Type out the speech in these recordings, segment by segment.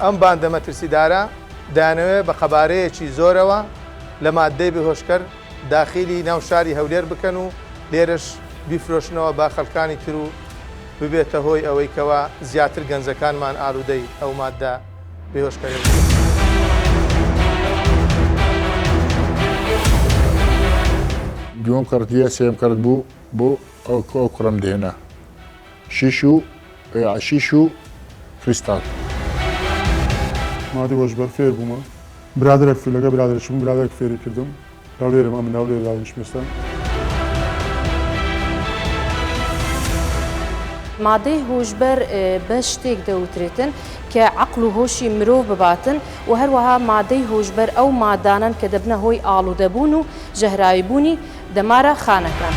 ئەم باندە مەترسیدارە دەیانەوێت بە قەبارەیەکی زۆرەوە لە ماددەی بێهۆشکەر داخیلی ناو شاری هەولێر بکەن و لێرەش بیفرۆشنەوە بە خەڵکانی تر و ببێتە هۆی ئەوەی کەوا زیاتر گەنجەکانمان ئالوودەی ئەو ماددە بێهۆشکەرە ببن. دووەم کەڕت یە سێیەم کەڕت بوو بۆ ئەو کوڕەم دەهێنا شیش و شیش و کریستاڵ. مادەی هۆشبەر فێر بوومە برادەرێک لەگەڵ برادەرێک چووم برادەرێک فێری کردم لەولێرم ئەمن لەولێر دادەنیشم ئێستا. مادەی هۆشبەر بە شتێک دەوترێتن کە عەقڵ و هۆشی مرۆڤ بباتن و هەروەها مادەی هۆشبەر ئەو مادانەن کە دەبنە هۆی ئاڵوودەبوون و ژەهراویبوونی دەمارە خانەکان.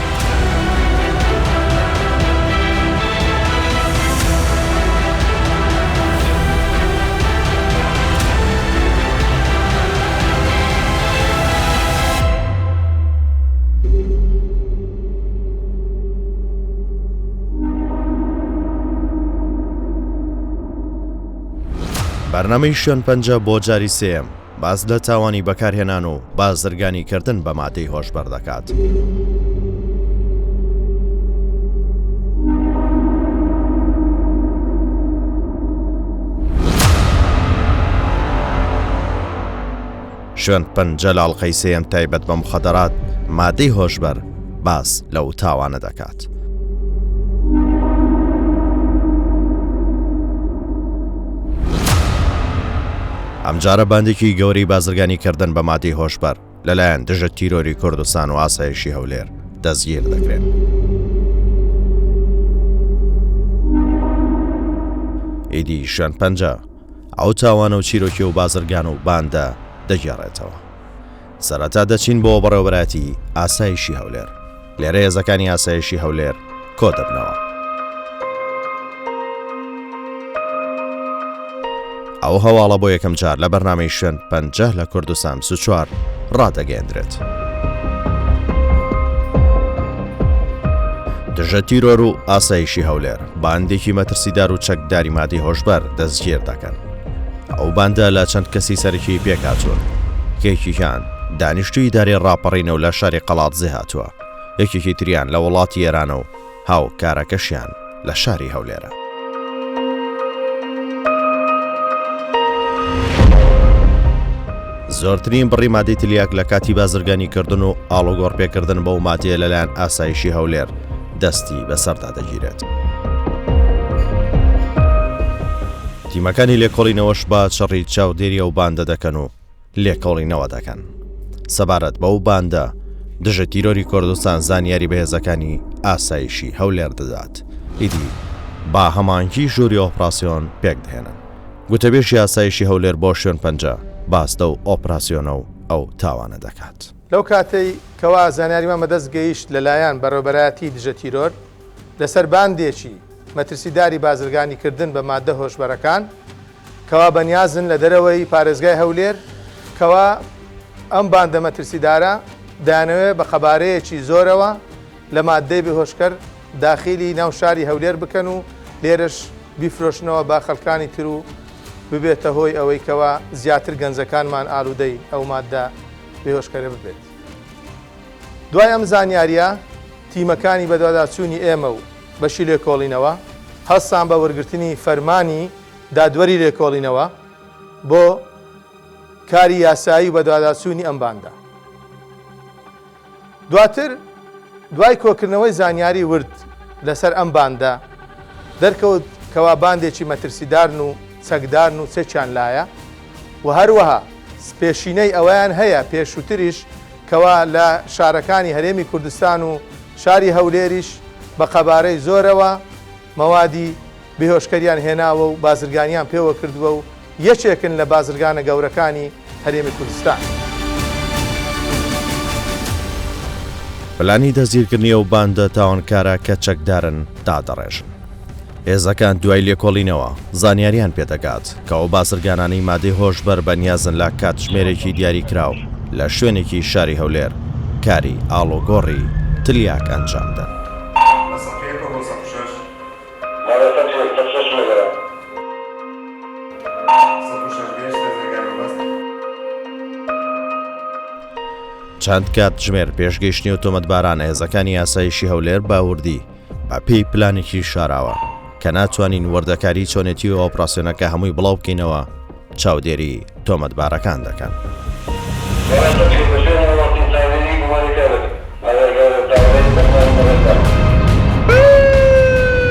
بەرنامەی شوێن پەنجە بۆ جاری سێیەم باس لە تاوانی بەکارهێنان و بازرگانی کردن بە مادەی هۆشبەر دەکات. شوێن پەنجە لە ئەڵقەی سێیەم تایبەت بە مخدرات مادەی هۆشبەر باس لەو تاوانە دەکات. ئەمجارە باندێکی گەورەی بازرگانی کردن بە مادەی هۆشبەر لەلایەن دژە تیرۆری کوردستان و ئاسایشی هەولێر دەستگیر دەکرێن. ئیدی شوێن پەنجە ئەو تاوانە و چیرۆکی و بازرگان و باندە دەگێڕێتەوە. سەرەتا دەچین بۆ بەڕێوەبەرایەتی ئاسایشی هەولێر. لێرە هێزەکانی ئاسایشی هەولێر کۆدەبنەوە. ئەو هەواڵە بۆ یەکەم جار لە بەرنامەی شوێن پەنجە لە کوردستان 24 ڕادەگەیەندرێت. دژە تیرۆر و ئاسایشی هەولێر باندێکی مەترسیدار و چەکداری مادەی هۆشبەر دەستگیر دەکەن. ئەو باندە لە چەند کەسی سەرەکی پێکهاتوون، کە یەکێکیان دانیشتووی ئیدارەی ڕاپەڕینە و لە شاری قەڵادزێ هاتووە، یەکێکی تریان لە وڵاتی ئێرانە و هاوکارەکەشیان لە شاری هەولێرە. زۆرترین بڕی مادەی تلیاک لە کاتی بازرگانیکردن و ئاڵوگۆڕپێکردن بەو مادەیە لەلایەن ئاسایشی هەولێر دەستی بەسەردا دەگیرێت. تیمەکانی لێکۆڵینەوەش بە چڕی چاودێری ئەو باندە دەکەن و لێکۆڵینەوە دەکەن. سەبارەت بەو باندە دژە تیرۆری کوردستان زانیاری بە هێزەکانی ئاسایشی هەولێر دەدات. ئیدی با هەماهەنگی ژووری ئۆپراسیۆن پێکدەهێنن. گوتەبێژی ئاسایشی هەولێر بۆ شوێن پەنجە باس لەو ئۆپراسیۆنە و ئەو تاوانە دەکات. لەو کاتەی کەوا زانیاریمان بەدەست گەیشت لەلایەن بەڕێوەبەرایەتی دژە تیرۆر لەسەر باندێکی مەترسیداری بازرگانی کردن بە ماددە هۆشبەرەکان کەوا بەنیازن لە دەرەوەی پارێزگای هەولێر کەوا ئەم باندە مەترسیدارە دەیانەوێت بە قەبارەیەکی زۆرەوە لە ماددەی بێهۆشکەر داخیلی ناو شاری هەولێر بکەن و لێرەش بیفرۆشنەوە بە خەڵکانی تر و ببێتە هۆی ئەوەی کەوا زیاتر گەنجەکانمان ئالوودەی ئەو ماددە بێهۆشکەرە ببێت. دوای ئەم زانیارییە تیمەکانی بەدواداچوونی ئێمە و بەشی لێکۆڵینەوە هەستان بە وەرگرتنی فەرمانی دادوەری لێکۆڵینەوە بۆ کاری یاسایی و بەدواداچوونی ئەم باندە. دواتر دوای کۆکردنەوەی زانیاری ورد لەسەر ئەم باندە، دەرکەوت کەوا باندێکی مەترسیدارن و چەکدارن و چەکیان لایە و هەروەها پێشینەی ئەوەیان هەیە پێشووتریش کەوا لە شارەکانی هەرێمی کوردستان و شاری هەولێریش بە قەبارەی زۆرەوە مەوادی بێهۆشکەریان هێناوە و بازرگانیان پێوە کردووە و یەکێکن لە بازرگانە گەورەکانی هەرێمی کوردستان. پلانی دەستگیرکردنی ئەو باندە تاوانکارە کە چەکدارن دادەڕێژن. هێزەکان دوای لێکۆڵینەوە زانیاریان پێدەگات کە ئەو بازرگانانەی مادەی هۆشبەر بەنیازن لە کاتژمێرێکی دیاریکراو لە شوێنێکی شاری هەولێر کاری ئاڵوگۆڕی تلیاک ئەنجامدەن. چەند کاتژمێر پێش گەیشتنی ئەو تۆمەتبارانە هێزەکانی ئاسایشی هەولێر بە وردی بە پێی پلانێکی شاراوە کە ناتوانین وردەکاری چۆنێتی و ئۆپراسیۆنەکە هەمووی بڵاو بکەینەوە چاودێری تۆمەتبارەکان دەکەن.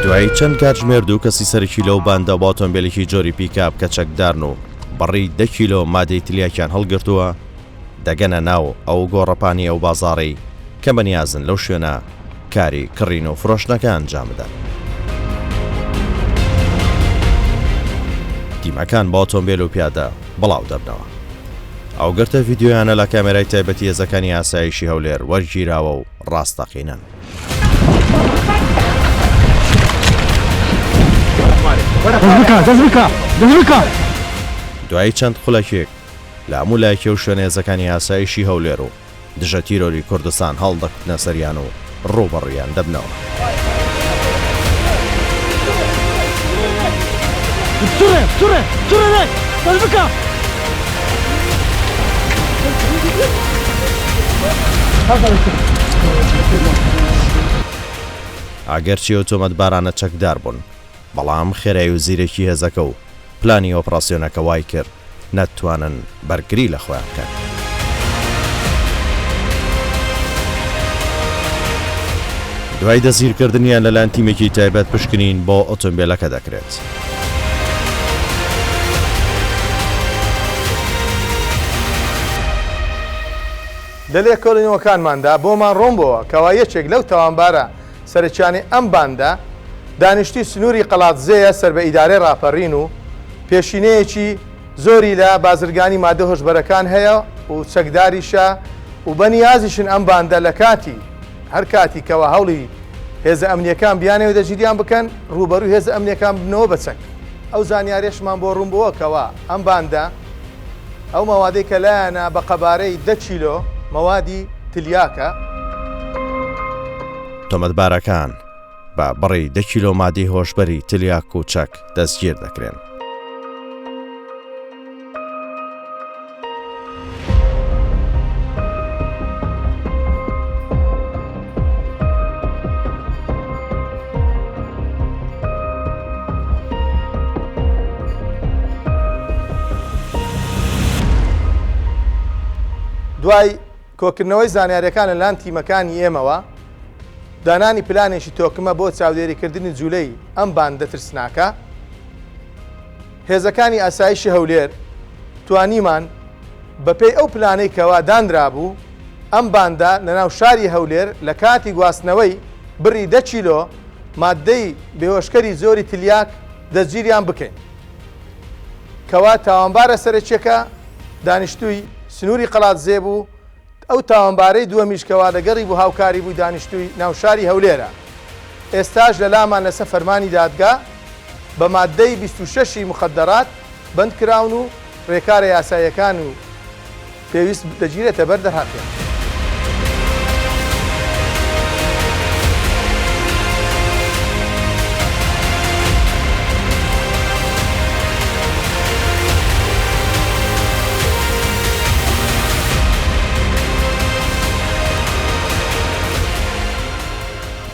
دوای چەند کاتژمێر دوو کەسی سەرەکی لەو باندە بە ئۆتۆمبێلێکی جۆری پیکاب کە چەکدارن و بڕی دە کیلۆ مادەی تلیاکیان هەڵگرتووە، دەگەنە ناو ئەو گۆڕەپانی ئەو بازاڕەی کە بەنیازن لەو شوێنە کاری کڕین و فرۆشتنەکە ئەنجام بدەن. تیمەکان بە ئۆتۆمبێل و پیادە بڵاو دەبنەوە. ئەو گرتە ڤیدیۆیانە لە کامێرای تایبەتی هێزەکانی ئاسایشی هەولێر وەرگیراوە و ڕاستەقینەن. دوای چەند خولەکێک لە هەموو لایەکی ئەو شوێنە هێزەکانی ئاسایشی هەولێر و دژە تیرۆری کوردستان هەڵدەکوتنە سەریان و ڕووبەڕوویان دەبنەوە. ئەگەرچی ئەو تۆمەتبارانە چەکدار بوون، بەڵام خێرایی و زیرەکی هێزەکە و پلانی ئۆپراسیۆنەکە وایکرد نەتوانن بەرگری لە خۆیان بکەن. دوای دەستگیرکردنیان لەلایەن تیمێکی تایبەت پشکنین بۆ ئۆتۆمبێلەکە دەکرێت. لە لێکۆڵینەوەکانماندا بۆمان ڕوون بۆوە کەوا یەکێک لەو تاوانبارە سەرەکیانەی ئەم باندە دانیشتووی سنووری قەڵادزێیە سەر بە ئیدارەی ڕاپەڕین و پێشینەیەکی زۆری لە بازرگانی مادە هۆشبەرەکان هەیە و چەکداریشە و بەنیازیشن ئەم باندە لە کاتی هەر کاتی کەوا هەوڵی هێزە ئەمنیەکان بیانەوێت دەستگیریان بکەن ڕووبەرووی هێزە ئەمنیەکان ببنەوە بە چەک. ئەو زانیاریەشمان بۆ ڕوون بووە کەوا ئەم باندە ئەو مەوادەی کە لایانە بە قەبارەی دە کیلۆ مەوادی تلیاکە. تۆمەتبارەکان بە بڕی دە کیلۆ مادەی هۆشبەری تلیاک و چەک دەستگیر دەکرێن. دوای کۆکردنەوەی زانیاریەکان لەلایەن تیمەکانی ئێمەوە، دانانی پلانێکی تۆکمە بۆ چاودێریکردنی جولەی ئەم باندە ترسناکە، هێزەکانی ئاسایشی هەولێر توانیمان بەپێی ئەو پلانەی کەوا دانرابوو ئەم باندە لەناو شاری هەولێر لە کاتی گواستنەوەی بڕی دە کیلۆ ماددەی بێهۆشکەری جۆری تلیاک دەستگیریان بکەین کەوا تاوانبارە سەرەکیەکە دانیشتووی سنووری قەڵادزێ بوو، ئەو تاوانبارەی دووەمیش کەوا لەگەڵی بوو هاوکاری بوو دانیشتووی ناو شاری هەولێرە. ئێستاش لەلامان لەسە فەرمانی دادگا بە ماددەی 26 ی مخدرات بەند کراون و رێکارە یاساییەکان و پێویست دەگیرێتە بەر دەرهەقیان.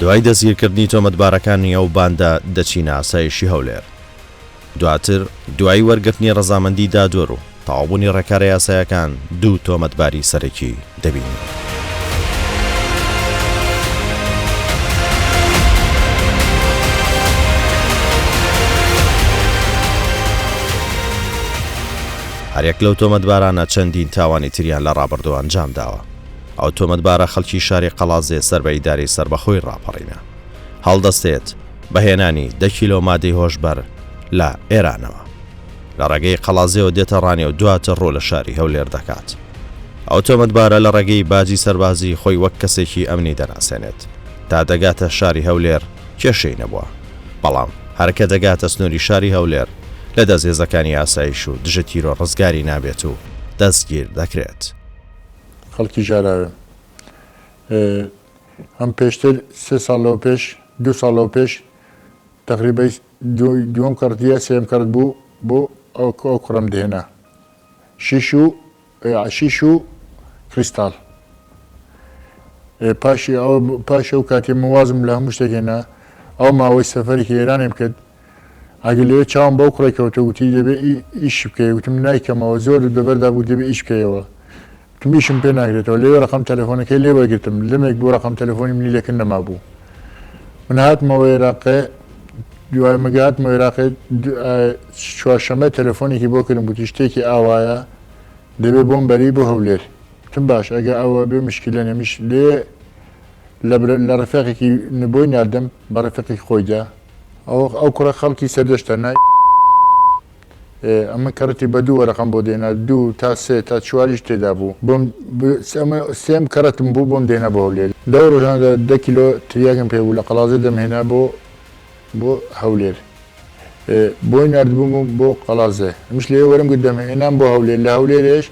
دوای دەستگیرکردنی تۆمەتبارەکانی ئەو باندە دەچینە ئاسایشی هەولێر. دواتر دوای وەرگرتنی ڕەزامەندی دادوەر و تەواوبوونی ڕێکارە یاسایەکان دوو تۆمەتباری سەرەکی دەبینین. هەریەک لەو تۆمەتبارانە چەندین تاوانی تریان لە ڕابردوو ئەنجام داوە. ئەو تۆمەتبارە خەڵکی شاری قەڵادزێ سەر بە ئیدارەی سەربەخۆی ڕاپەڕینە. هەڵدەستێت بە هێنانی دە کیلۆ مادەی هۆشبەر لە ئێرانەوە. لە ڕێگەی قەڵادزێوە دێتە ڕانیە و دواتر ڕوو لە شاری هەولێر دەکات. ئەو تۆمەتبارە لە ڕێگەی باجی سەربازی خۆی وەک کەسێکی ئەمنی دەناسێنێت. تا دەگاتە شاری هەولێر کێشەی نەبووە. بەڵام هەر کە دەگاتە سنووری شاری هەولێر لە دەست هێزەکانی ئاسایش و دژە تیرۆر ڕزگاری نابێت و دەستگیر دەکرێت. خەڵکی ژاراوێم. ئەم پێشتر سێ ساڵ لەوە پێش دوو ساڵ لەوە پێش تەقریبەی دووەم کەڕت یا سێیەم کەڕت بوو بۆ ئەو کوڕەم دەهێنا شیش و شیش و کریستاڵ. پاشی ئەو پاشی ئەو کاتی من وازم لە هەموو شتێک هێنا ئەو ماوەی سەفەرێکی ئێرانیم کرد ئەگەر لەوێ چاوم بەو کوڕەی کەوتەوە گوتی دەبێ ئیش بکەی گوتم نایکەمەوە زۆرت بەبەردا بوو دەبێ ئیش بکەیەوە گوتم ئیشم پێ ناکرێتەوە لەوێ ڕقم تەلەفۆنەکەی لێ وەرگرتم لەمێک بوو ڕقم تەلەفۆنی منی لەکن نەمابوو من هاتمەوە عێراقێ دوای مەگە هاتمەوە عێراقێ چوارشەممە تەلەفۆنێکی بۆ کردم گوتی شتێکی ئاوایە دەبێ بۆم بەری بۆ هەولێر وتم باش ئەگە ئەوە بێ مشکلە نیە منیش لێ لە ڕەفیقێکی بۆی ناردم بە ڕەفیقێکی خۆیدا ئەو ئەو کوڕە خەڵکی سەردەشتە نای ئەمە کەڕەتی بە دوو وەرەقەم بۆ دێنا دوو تا سێ تا چواریش تێدا بوو بۆم ئەمە سێم کەڕەتم بوو بۆم دێنا بۆ هەولێر لەو ڕۆژانەدا دە کیلۆ تریاکم پێ بوو لە قەڵازێ دەمهێنا بۆ بۆ هەولێر بۆی ناردبووم و بۆ قەڵازێ ئەمش لێ وەرم گرت دەمهێنام بۆ هەولێر لە هەولێرێش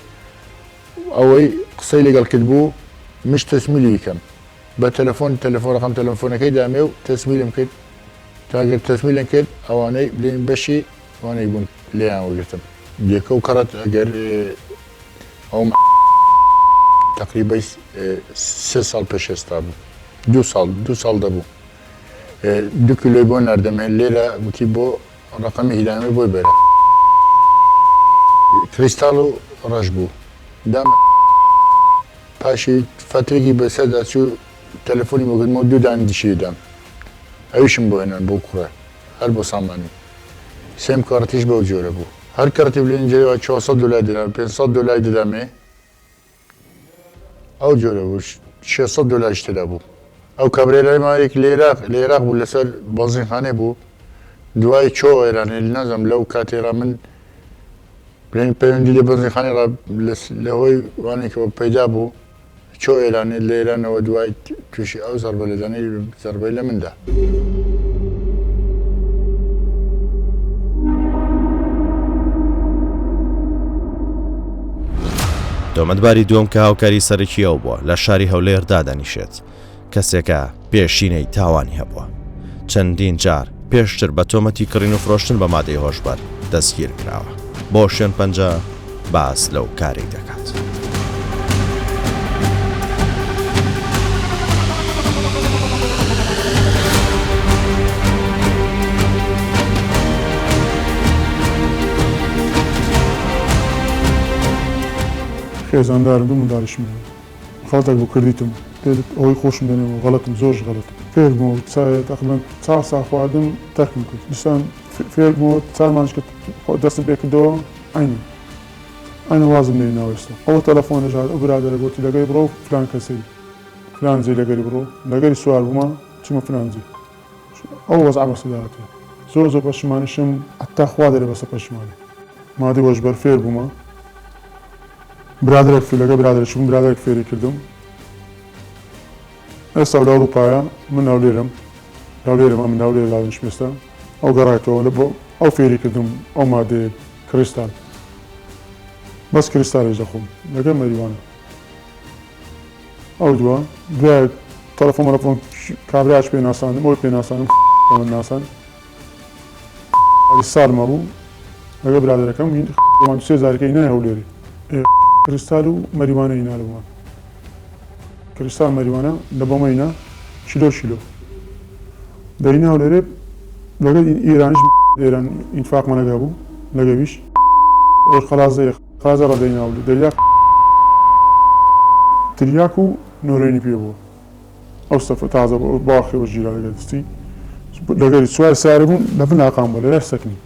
ئەوەی قسەی لەگەڵ کردبوو مش تەسمیلی کەم بە تەلەفۆن تەلەفۆن ڕقم تەلەفۆنەکەی دامێ و تەسمیلم کرد تاگەر تەسمیلم کرد ئەوانەی بلێن بەشی ئەوانەی بوون لێیان وەرگرتم یەکە و کەڕەت ئەگەر ئەو تقریبای سێ ساڵ پێش ئێستا بوو دوو ساڵ دوو ساڵ دەبوو دوو کیلۆی بۆ ناردەمێ لێرە گوتی بۆ ڕەقەمی هیدامێ بۆی بەرە کریستاڵ و ڕەش بوو دام پاشی فەترێکی بەسەردا چوو تەلەفۆنی بۆ کردمەوە دوو دانی دیشی دام ئەویشم بۆ هێنان بۆ کوڕە هەر بۆ سامانی سێم کەڕەتیش بەو جۆرە بوو هەر کەڕەتی بلێن جێوە 400 دلار دەدام 500 دلار دەدامێ ئەو جۆرە بوو 600 دلاریش تێدا بوو ئەو کابرای لای ماوەیەک لە عێراق لە عێراق بوو لەسەر بەنزینخانەی بوو دوای چۆ ئێرانێ نازانم لەو کاتێرا من بڵێن پەیوەندی لە بەنزینخانەی ڕا لە هۆی وانێکەوە پەیدا بوو چۆ ئێرانێ لە ئێرانەوە دوای تووشی ئەو زەربە لێدانەی زەربەی لە مندا. تۆمەتباری دووەم کە هاوکاری سەرەکی ئەو بووە لە شاری هەولێر دادەنیشێت، کەسێکە پێشینەی تاوانی هەبووە. چەندین جار پێشتر بە تۆمەتی کڕین و فرۆشتن بە مادەی هۆشبەر دەستگیر کراوە. بۆ شوێن پەنجە باس لەو کارەی دەکات. خێزاندارم دوو منداڵیشم هەیە خەڵتێک بۆ کردیتم ئەوەی خۆشم دەنێم و غەڵەتم زۆرش غەڵەتم فێر بووم تقریبا چار ساڵ خواردم تەرکم کرد دیسان فێر بووم چار مانج کرد دەستم پێ کردەوە عەینی ئەنە وازم لێ ناوە ئێستا ئەوە تەلەفۆنەش هات ئەو برادەرە گۆتی لەگەری بڕۆ فلان کەسەی فلان جێ لەگەری بڕۆ لەگەری سوار بوومە چوومە فلان جێ ئەو وەزعە بەسەدا هاتیە زۆر زۆر پەشیمانیشم حەتا خوا دەرێ بەسە پەشیمانی مادەی هۆشبەر فێر بوومە برادەرێک لەگەڵ برادەرێکی بووم برادەرێک فێری کردم ئێستا لە ئەوروپایە من هەولێرم هەولێرم ئەمن هەولێر دادەنیشم ئێستا ئەو گەڕایتەوە لە بۆ ئەو فێری کردم ئەو مادەیە کریستال بەس کریستالیش دەخۆم لەگەڵ مەریوانە ئەو دووە دوای تەلەفۆن مەلەفۆن کابراش پێ ناساندم ئەوی پێ ناساندم من ناسان سالمە بوو لەگەڵ برادەرەکەم وان سێ جارەکە هینای هەولێری کریستال و مەریوانە هینا لەبووان کریستال مەریوانە لە بۆمەینا کیلۆ کیلۆ دەرینا هەولێرێ لەگەڵ ئێرانیش ئێران ئینفاقمان لەگەڵ بوو لەگەویش ئەو خەڵازەیە خازە ڕەدەینا و دەریا تریاک و نۆرێنی پێ بووە ئەو سەفە تازە باخی وە ژیرا لەگەر دەستی لەگەری سوار سارە بوون لە بن ئاقام بوو لە سەکنی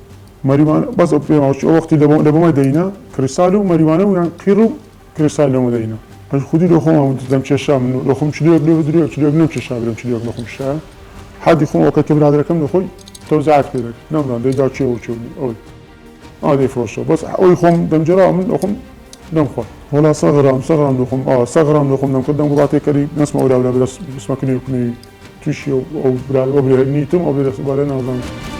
مەریوان بەس ئەو پێ ماوە ئەو وەختی لە بۆمە دەینا کریستال و مەریوانە و یان قیڕ و کریستال لەمە دەینا ئەش خودی لە خۆم دەم کێشا من لە خۆم چلێک لێ بدرێ چلێک نەم کێشا برم چلێک لە خۆم شا حەدی خۆم ئەو کە برادەرەکەم لە خۆی تەوزعات پێ دەکرد نەمدان دەیدا کێ و کێ ئەوەی ئا دەیفرۆشەوە بەس ئەوەی خۆم دەمگێڕاوە من لەخۆم دەمخوارد وەڵا سەغرام سەغرام لەخۆم ئا سەغرام لەخۆم دەمکرد دەم وڵاتێ کەری نەچمە ئەولا ولا بەس بچمە کنەی و کنەی تووشی ئەو ئەو برا ئەو برا نیتم ئەو برا بارە نازانم.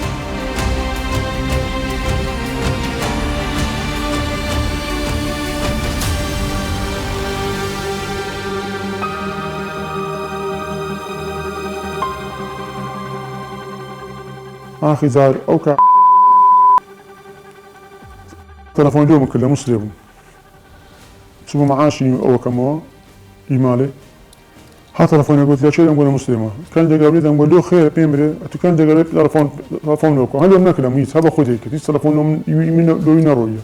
ئاخی جار ئەو کا تەلەفۆن لۆ کرد لە موسرێ بووم چوومە معاشی ئەوەکەمەوە ئیمالێ. ها تەلەفۆنێ گوت لە کێ دەم گۆ لە موسلێمە کەن دەگەڵ بێ دەم گۆ لۆ خێرە پێم برێ ئەتو کەن دەگەڵ بێ تەلەفۆن تەلەفۆن لۆ کۆ هە لۆم نەکردم هیچ هە بە خۆی دەیکرد هیچ تەلەفۆن لۆ من من لۆی نەڕۆیە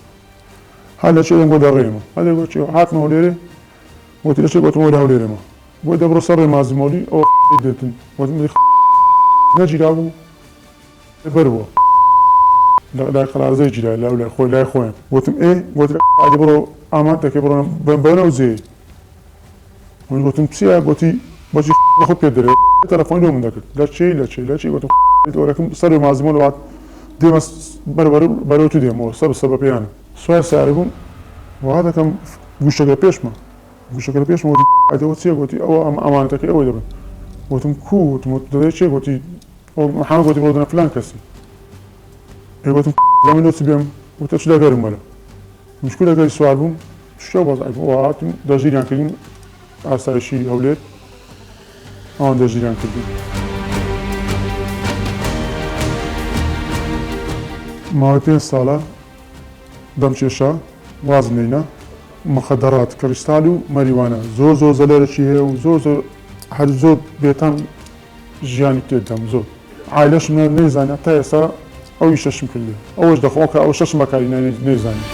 ها لە کێ دەم گۆ لە ڕێمە هە دەگۆ چێ هاتمە هەولێرێ گۆتی لە کێ گۆتم وەرە هەولێرێمە گۆ دەبڕۆ سەر ڕێ مازی مۆلی ئەوە دێتن گۆتم نەگیرابوو بەر بووە لە لای قەڵادزێ گیرا لە لای خۆی لای خۆیان گۆتم ئێ گۆتی ئادی بڕۆ ئاماد دەکەی بڕۆ بەنەو جێ من گوتم چییە؟ گوتی بۆچی لە خۆت پێت دەرێ؟ تەلەفۆنی لۆ من دەکرد لە چێی لە چێ لە چێ گوتم ئۆرەکم سەر بە مازیمۆ لە وات دێمە بەرە بەرەو تو دێمەوە سەر سەر بە پێیانم سوار سارە بووم وا دەکەم گوشەکە پێشمە گوشەکە لە پێشمە گوتم ئەوە چییە؟ گوتی ئەوە ئەم ئەمانەتەکەی ئەوەی دەبن گوتم کوو؟ وتم دەڵێ چێ؟ گوتی ئەو محەمەد گوتی بڕۆ دەنە فلان کەسی ئێ گوتم لە من لۆ چ بێم؟ گوتی ئەچ لەگەرم وەرە منیش کو لەگەری سوار بووم شتە وەزعی بوو هاتم دەستگیریان کردین ئاسایشی هەولێر ئەوان دەستگیریان کردین. ماوەی پێنج ساڵە دەمکێشا وازم لێینا مخدرات کریستال و مەریوانە زۆر زۆر زەلەرەکی هەیە و زۆر زۆر هەر زۆر بێتام ژیانی تێکدام زۆر عایلەشم نەیزانی هەتا ئێستا ئەو ئیشەشم کردیە ئەوەش دەخۆم کە ئەو شەشم بەکاری نەیزانی.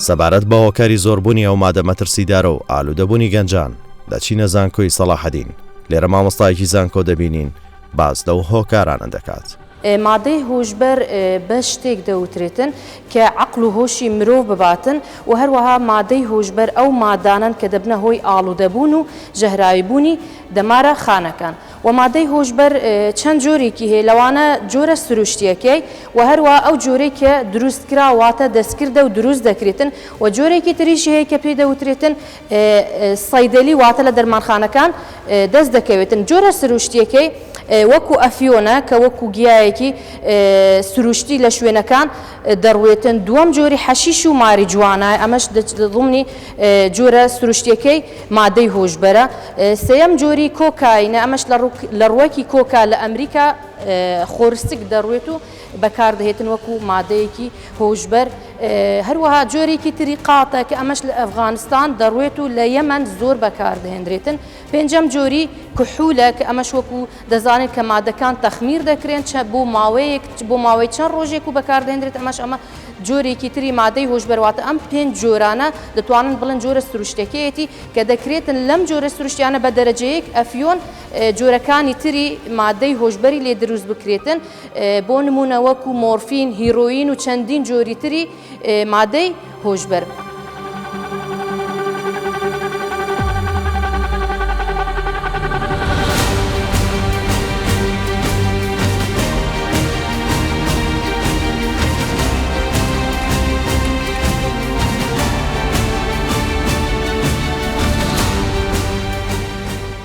سەبارەت بە هۆکاری زۆربوونی ئەو مادە مەترسیدارە و ئالوودەبوونی گەنجان، دەچینە زانکۆی سەڵاحەدین، لێرە مامۆستایەکی زانکۆ دەبینین باس لەو هۆکارانە دەکات. مادەی هۆشبەر بە شتێک دەوترێتن کە عەقڵ و هۆشی مرۆڤ بباتن و هەروەها مادەی هۆشبەر ئەو مادانەن کە دەبنە هۆی ئاڵودەبوون و ژەهراویبوونی دەمارە خانەکان و مادەی هۆشبەر چەند جۆرێکی هەیە لەوانە جۆرە سروشتیەکەی و هەروەها ئەو جۆرەی کە دروستکرا واتە دەستکردە و دروست دەکرێتن و جۆرێکی تریشی هەیە کە پێی دەوترێتن سەیدەلی واتە لە دەرمانخانەکان دەست دەکەوێتن. جۆرە سروشتیەکەی وەکو ئەفیۆنە کە وەکو گیایەکی سروشتی لە شوێنەکان دەڕوێتن. دووەم جۆری حەشیش و ماریجوانە ئەمەش ضمنی جۆرە سروشتیەکەی مادەی هۆشبەرە. سێیەم جۆری کۆکاینە ئەمەش لە ڕوەکی کۆکا لە ئەمریکا خۆرسک دەڕوێت و بەکاردەهێتن وەکو مادەیەکی هۆشبەر، هەروەها جۆرێکی تری قاتە کە ئەمەش لە ئەفغانستان دەڕوێت و لە یەمەن زۆر بەکاردەهێنرێتن. پێنجەم جۆری کحولە کە ئەمەش وەکو دەزانین کە مادەکان تەخمیر دەکرێن چە بۆ ماوەیەک بۆ ماوەی چەند ڕۆژێک و بەکاردەهێنرێت ئەمەش ئەمە جۆرێکی تری مادەی هۆشبەر واتە ئەم پێنج جۆرانە دەتوانن بڵێن جۆرە سروشتەکەیەتی کە دەکرێتن لەم جۆرە سروشتیانە بە دەرەجەیەک ئەفیۆن جۆرەکانی تری مادەی هۆشبەری لێ دروست بکرێتن بۆ نموونە وەکو مۆرفین، هیرۆیین و چەندین جۆری تری مادەی هۆشبەر.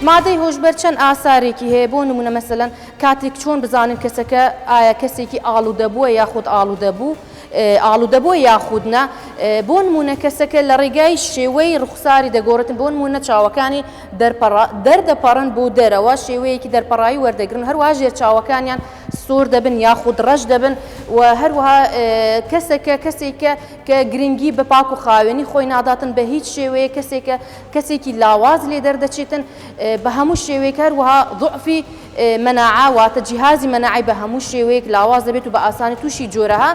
مادەی هۆشبەر چەند ئاسارێکی هەیە بۆ نموونە مەسەلەن کاتێک چۆن بزانین کەسەکە ئایا کەسێکی ئاڵودەبووە یاخود ئاڵودەبوو ئاڵودەبووە یاخود نا بۆ نموونە کەسەکە لە ڕێگای شێوەی ڕوخساری دەگۆڕێتن بۆ نموونە چاوەکانی دەردەپەڕن بۆ دەرەوە شێوەیەکی دەرپەڕایی وەردەگرن هەروەها ژێر چاوەکانیان سۆر دەبن یاخود ڕەش دەبن و هەروەها کەسەکە کەسێکە کە گرنگی بە پاک و خاوێنی خۆی ناداتن بە هیچ شێوەیە کەسێکە کەسێکی لاواز لێ دەردەچێتن بە هەموو شێوەیەک هەروەها ضعفی مەناعە واتە جیهازی مەناعەی بە هەموو شێوەیەک لاواز دەبێت و بە ئاسانی تووشی جۆرەها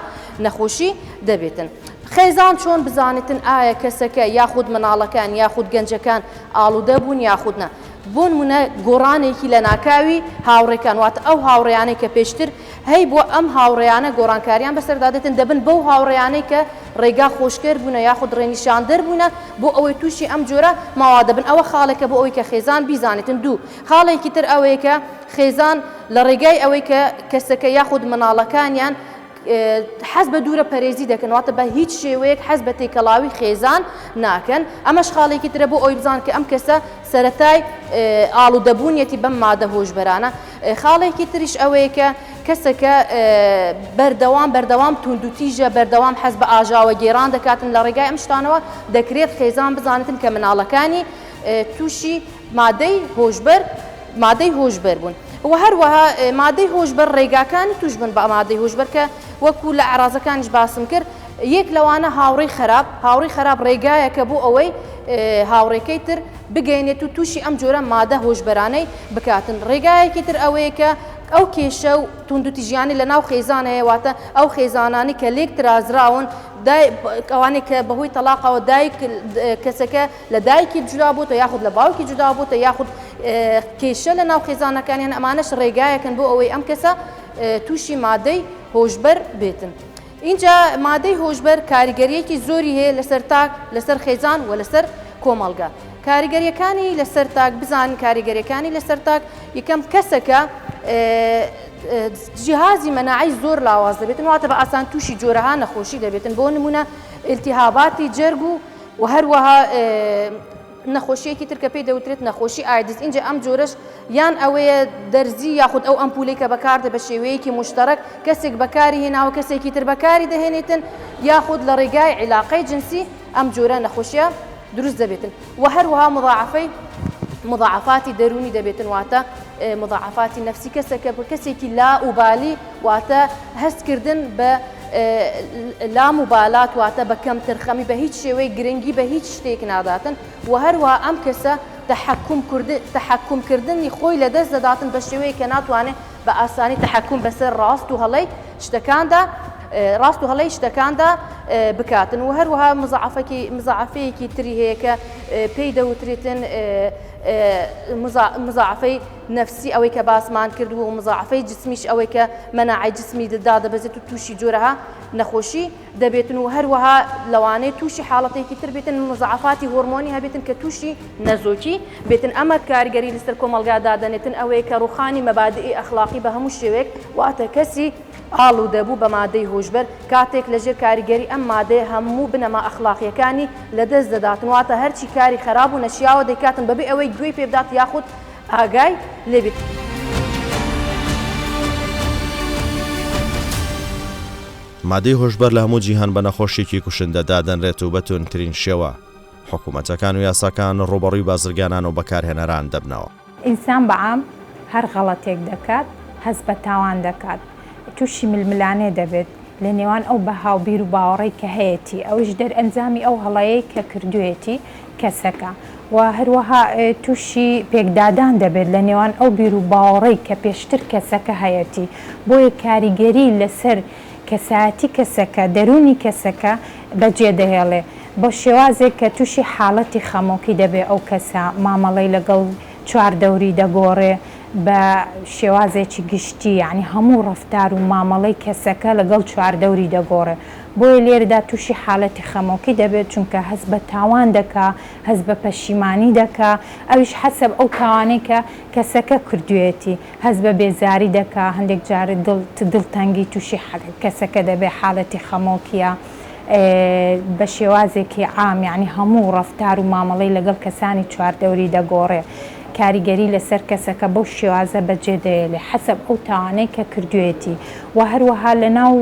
نەخۆشی دەبێتن. خێزان چۆن بزانێتن ئایا کەسەکە یاخود منداڵەکان یاخود گەنجەکان ئاڵوودە بوون یاخود نا؟ بۆ نموونە گۆڕانێکی لەناکاوی هاوڕێکان واتە ئەو هاوڕێیانەی کە پێشتر هەیبووە ئەم هاوڕێیانە گۆڕانکاریان بەسەردا دێتن دەبن بەو هاوڕێیانەی کە ڕێگا خۆشکەر بوونە یاخود ڕێنیشاندەر بوونە بۆ ئەوەی تووشی ئەم جۆرە مەوادە بن ئەوە خاڵێکە بۆ ئەوەی کە خێزان بیزانێتن دوو خاڵێکی تر ئەوەیە کە خێزان لە ڕێگای ئەوەی کە کەسەکە یاخود منداڵەکانیان حەز بە دوورە پەرێزی دەکەن واتە بە هیچ شێوەیەک حەز بە تێکەڵاوی خێزان ناکەن ئەمەش خاڵێکی ترە بۆ ئەوی بزان کە ئەم کەسە سەرەتای ئاڵودەبوونیەتی بەم مادە هۆشبەرانە خاڵێکی تریش ئەوەیە کە کەسەکە بەردەوام بەردەوام توندوتیژە بەردەوام حەز بە ئاژاوەگێڕان دەکاتن لە ڕێگای ئەم شتانەوە دەکرێت خێزان بزانێتن کە مناڵەکانی تووشی مادەی هۆشبەر مادەی هۆشبەر بوون و هەروەها مادەی هۆشبەر ڕێگاکانی تووشبوون بە مادەی هۆشبەر کە وەکو لە ئەعرازەکانیش باسم کرد. یەک لەوانە هاوڕێی خەراپ، هاوڕێی خەراپ ڕێگایەکە بۆ ئەوەی هاوڕێکەی تر بگەینێت و تووشی ئەم جۆرە مادە هۆشبەرانەی بکاتن. ڕێگایەکی تر ئەوەیە کە ئەو کێشە و توندوتیژیانەی لە ناو خێزان هەیە، واتە ئەو خێزانانەی کە لێک ترازراون، ئەوانەی کە بەهۆی تەڵاقەوە دایک کەسەکە لە دایکی جودا بۆتە یاخود لە باوکی جودا بۆتە یاخود کێشە لە ناو خێزانەکانیان، ئەمانەش ڕێگایەکن بۆ ئەوەی ئەم کەسە تووشی مادەی هۆشبەر بێتن. ئینجا مادەی هۆشبەر کاریگەرییەکی زۆری هەیە لەسەر تاک، لەسەر خێزان و لەسەر کۆمەڵگە. کاریگەرییەکانی لەسەر تاک بزانین کاریگەرییەکانی لەسەر تاک، یەکەم کەسەکە جیهازی مەناعەی زۆر لاواز دەبێتن واتە بە ئاسان تووشی جۆرەها نەخۆشی دەبێتن بۆ نمونە ئیلتیهاباتی جەرگ و و هەروەها نەخۆشیەکی تر کە پێی دەوترێت نەخۆشی ئایدز ئینجا ئەم جۆرەش یان ئەوەیە دەرزی یاخود ئەو ئەمپولەی کە بەکاردێ بە شێوەیەکی موشتەرەک کەسێک بەکاری هێناوە کەسێکی تر بەکاری دەهێنێتن یاخود لە ڕێگای عیلاقەی جنسی ئەم جۆرە نەخۆشیە دروست دەبێتن و هەروەها مضاعفەی مضاعفاتی دەروونی دەبێتن واتە مضاعفاتی نەفسی کەسەکە بە کەسێکی لا ئوبالی واتە هەستکردن بە لاموبالات واتە بە کەمتەرخەمی بە هیچ شێوەیەک گرنگی بە هیچ شتێک ناداتن و هەروەها ئەم کەسە تەحەکوم کوردن تەحەکوم کردنی خۆی لە دەست دەداتن بە شێوەیەک کە ناتوانێت بە ئاسانی تەحەکوم بەسەر ڕاست و هەڵەی شتەکاندا ڕاست و هەڵەی شتەکاندا بکاتن و هەروەها مزعفەکی مزعفەیەکی تری هەیە کە پێی دەوترێتن مزعفەی نەفسی ئەوەی کە باسمان کرد و مزاعەفەی جسمیش ئەوەی کە مەناعەی جسمی دادەبەزێت و تووشی جۆرەها نەخۆشی دەبێتن و هەروەها لەوانەیە تووشی حاڵەتێکی تر بێتن مزاعەفاتی هۆرمۆنی هەبێتن کە تووشی نەزۆکی بێتن ئەمە کاریگەری لەسەر کۆمەڵگا دادەنێتن ئەوەیە کە ڕوخانی مەبادئی ئەخلاقی بە هەموو شێوەیەک واتە کەسی ئاڵوودەبوو بە مادەی هۆشبەر کاتێک لەژێر کاریگەری ئەم مادەیە هەموو بنەما ئەخلاقیەکانی لەدەست دەداتن واتە هەرچی کاری خەراپ و نەشیاوە دەیکاتن بەبێ ئەوەی گوێی پێ بدات یاخود ئاگای لێ بێت. مادەی هۆشبەر لە هەموو جیهان بە نەخۆشیەکی کوشندە دادەنرێت و بە توندترین شێوە حکومەتەکان و یاساکان ڕووبەڕووی بازرگانان و بەکارهێنەران دەبنەوە. ئینسان بە عام هەر غەڵەتێک دەکات هەست بە تاوان دەکات، تووشی ململانێ دەبێت لە نێوان ئەو بەها و بیر و باوەڕەی کە هەیەتی ئەویش دەرئەنجامی ئەو هەڵەیەی کە کردوویەتی کەسەکە و هەروەها تووشی پێکدادان دەبێت لە نێوان ئەو بیر و باوەڕەی کە پێشتر کەسەکە هەیەتی بۆیە کاریگەری لەسەر کەسایەتی کەسەکە، دەروونی کەسەکە بەجێدەهێڵێ بە شێوازێک کە تووشی حاڵەتی خەمۆکی دەبێ ئەو کەسە مامەڵەی لەگەڵ چواردەوری دەگۆڕێ بە شێوازێکی گشتی یانی هەموو ڕەفتار و مامەڵەی کەسەکە لەگەڵ چواردەوری دەگۆڕێ بۆیە لێرەدا تووشی حالەتی خەمۆکی دەبێت چونکە هەست بە تاوان دەکا هەست بە پەشیمانی دەکا ئەویش حەسەب ئەو تاوانەی کە کەسەکە کردوویەتی هەست بە بێزاری دەکا هەندێک جار دڵ دڵتەنگی تووشی کەسەکە دەبێ حالەتی خەمۆکیە بە شێوازێکی عام یانی هەموو ڕەفتار و مامەڵەی لەگەڵ کەسانی چواردەوری دەگۆڕێ کاریگەری لەسەر کەسەکە بەو شێوازە بەجێ دەێلێ حەسەب ئەو تاوانەی کە کردوێتی و هەروەها لەناو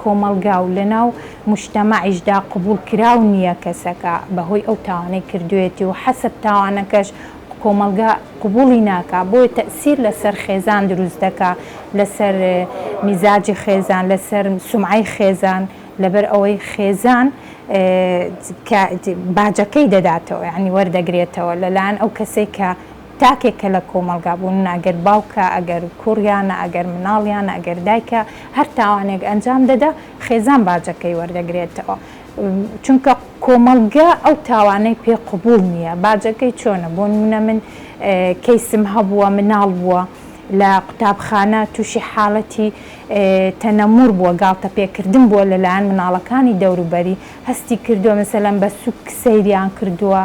کۆمەڵگا و لەناو موجتەمەعیشدا قبوڵکراو نییە کەسەکە بەهۆی ئەو تاوانەی کردوێتی و حەسەب تاوانەکەش کۆمەڵگا قبوڵی ناکا بۆیە تەئسیر لەسەر خێزان دروست دەکا لەسەر میزاجی خێزان لەسەر سومعەی خێزان لەبەر ئەوەی خێزان کە باجەکەی دەداتەوە یانی وەردەگرێتەوە لەلایەن ئەو کەسەی کە تاکێک کە لە کۆمەڵگا بوون ئەگەر باوکە ئەگەر کوڕیانە ئەگەر مناڵیانە ئەگەر دایکە هەر تاوانێک ئەنجام دەدا خێزان باجەکەی وەردەگرێتەوە چونکە کۆمەڵگە ئەو تاوانەی پێ قبوڵ نییە باجەکەی چۆنە بۆ نمونە من کەیسم هەبووە مناڵ بووە لە قوتابخانە تووشی حاڵەتی تەنەمور بووە گاڵتە پێکردن بووە لەلایەن مناڵەکانی دەوروبەری هەستی کردووە مەسەلەن بە سوک سەیریان کردووە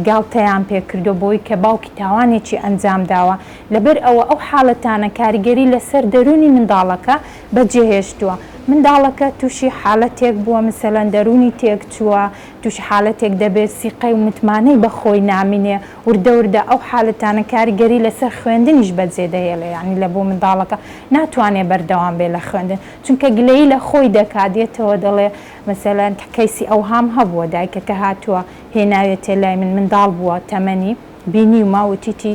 گاڵتەیان پێکردووە بۆی کە باوکی تاوانێکی ئەنجام داوە لەبەر ئەوە ئەو حاڵەتانە کاریگەری لەسەر دەروونی منداڵەکە بەجێهێشتووە منداڵەکە تووشی حالەتێک بووە مسەلەن دەروونی تێکچووە تووشی حالەتێک دەبێت سیقەی و متمانەی بە خۆی نامینێ وردە وردە ئەو حالەتانە کاریگەری لەسەر خوێندنیش بەجێ دەهێڵێ یانی لە بۆ منداڵەکە ناتوانێ بەردەوام بێ لە خوێندن چونکە گلەیی لە خۆی دەکا دێتەوە دەڵێ مەسەلەن کەیسی ئەوهام هەبووە دایکەکە هاتووە هێناویەتێ لای من منداڵ بووە تەمەنی بینیومە وتیتی.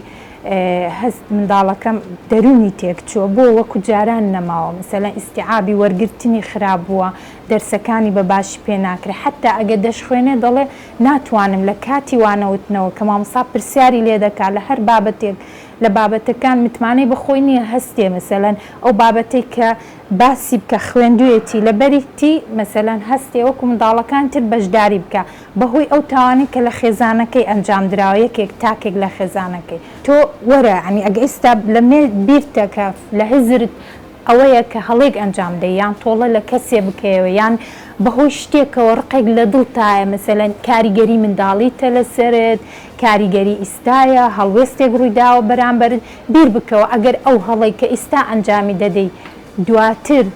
هەست منداڵەکەم دەروونی تێکچووە بۆ وەکو جاران نەماوە مەسەلەن ئیستیعابی وەرگرتنی خراپ بووە دەرسەکانی بە باشی پێ ناکرێ حەتا ئەگەر دەشخوێنێ دەڵێ ناتوانم لە کاتی وانەوتنەوە کە مامۆستا پرسیاری لێ دەکا لە هەر بابەتێک لە بابەتەکان متمانەی بە خۆی نییە هەستێ مەسەلەن ئەو بابەتەی کە باسی بکە خوێندویەتی لەبەریتی مەسەلەن هەستێ وەکو منداڵەکان تر بەشداری بکا بەهۆی ئەو تاوانەی کە لە خێزانەکەی ئەنجام دراوە یەکێک تاکێک لە خێزانەکەی. تۆ وەرە یانی ئەگە ئیستا لە مێ بیرتە کە لە هزرت ئەوەیە کە هەڵەیەک ئەنجام دەی یان تۆڵە لە کەسێ بکەیەوە یان بەهۆی شتێکەوە ڕقێک لە دڵتایە مەسەلەن کاریگەری منداڵیتە لەسەرت کاریگەری ئیستایە هەڵوێستێک ڕوویداوە بەرامبەرت بیر بکەوە ئەگەر ئەو هەڵەی کە ئیستا ئەنجامی دەدەی دواتر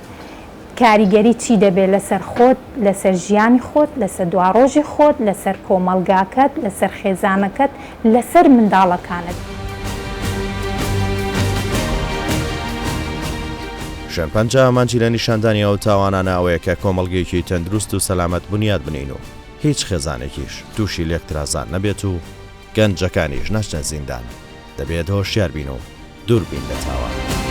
کاریگەری چی دەبێت لەسەر خۆت، لەسەر ژیانی خۆت، لەسەر دواڕۆژی خۆت، لەسەر کۆمەڵگاکەت، لەسەر خێزانەکەت، لەسەر منداڵەکانت. شێرپەنجە ئامانجی لە نیشاندانی ئەو تاوانانە ئەوەیە کە کۆمەڵگەیەکی تەندروست و سەلامەت بنیات بنێین و هیچ خێزانێکیش تووشی لێکترازان نەبێت و گەنجەکانیش نەچنە زیندان، دەبێت هۆشیار بین و دوور بین لە تاوان.